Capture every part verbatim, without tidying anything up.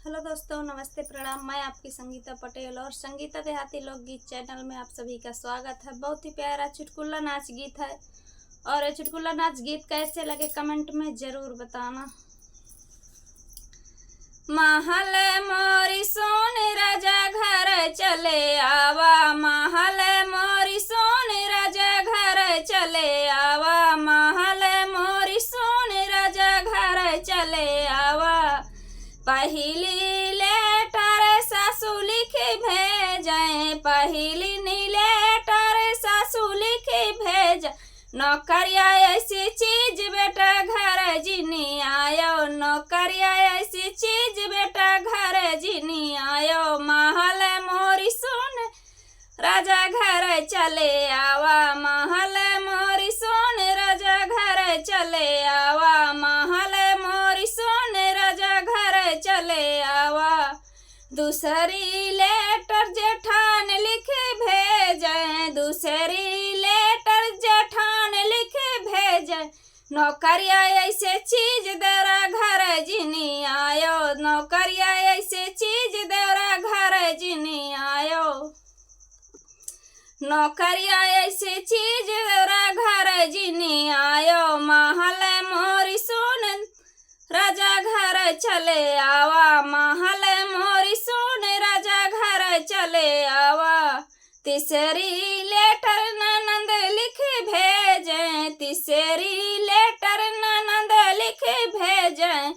हेलो दोस्तों, नमस्ते, प्रणाम। मैं आपकी संगीता पटेल और संगीता देहाती लोकगीत चैनल में आप सभी का स्वागत है। बहुत ही प्यारा चुटकुला नाच गीत है और ये चुटकुला नाच गीत कैसे लगे कमेंट में जरूर बताना। महल मोरी सोन राजा घर चले आवा, महल मोरी सोन राजा घर चले आवा, महल मोरी सोन राजा घर चले आवा। पहिली लेटर सासू लिखि भेजैं, पहिली नी लेटर सासू लिखि भेजैं। नौकरिया ऐसी चीज बेटा घर जिनी आयो, नौकरिया ऐसी चीज बेटा घर जिनी आयो। महल मोरी सोन राजा घर चले आवा, महल मोरी सोन राजा घर चले आवा, महल मोरी सोन राजा घर चले आवा। दूसरी लेटर जेठान लिखि भेजैं, दूसरी लेटर जेठान लिखि भेजैं। नौकरिया ऐसे चीज देवरा घर जिनी आयो, नौकरिया ऐसे चीज देवरा घर जिनी आयो। नौकरिया ऐसे चीज देवरा घर जिनी आयो। महल मोरी सोन राजा घर चले आवा, महल मोरी सोन राजा घर चले आवा। तीसरी लेटर ननंद लिखि भेजैं, तीसरी लेटर ननंद लिखि भेजैं।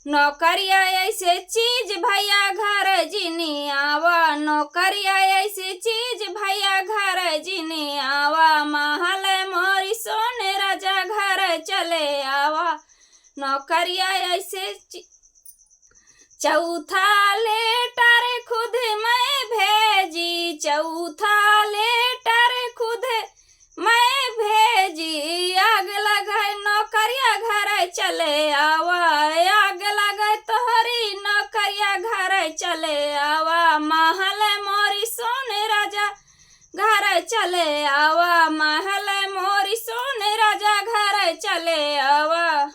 नौकरिया ऐसे चीज भैया घर जिनी आवा, नौकरिया ऐसे चीज भैया घर जिनी आवा। महल मोरी सोन राजा घर चले आवा, नौकरिया ऐसे चीज। चौथा लेटर खुद मैं भेजी, चौथा लेटर खुद मैं भेजी। आग लगे नौकरिया घर चले आवा, आग लगे तोहरी नौकरिया घर चले आवा। महल मोरी सोन राजा घर चले आवा, महल मोरी सोन राजा घर चले आवा।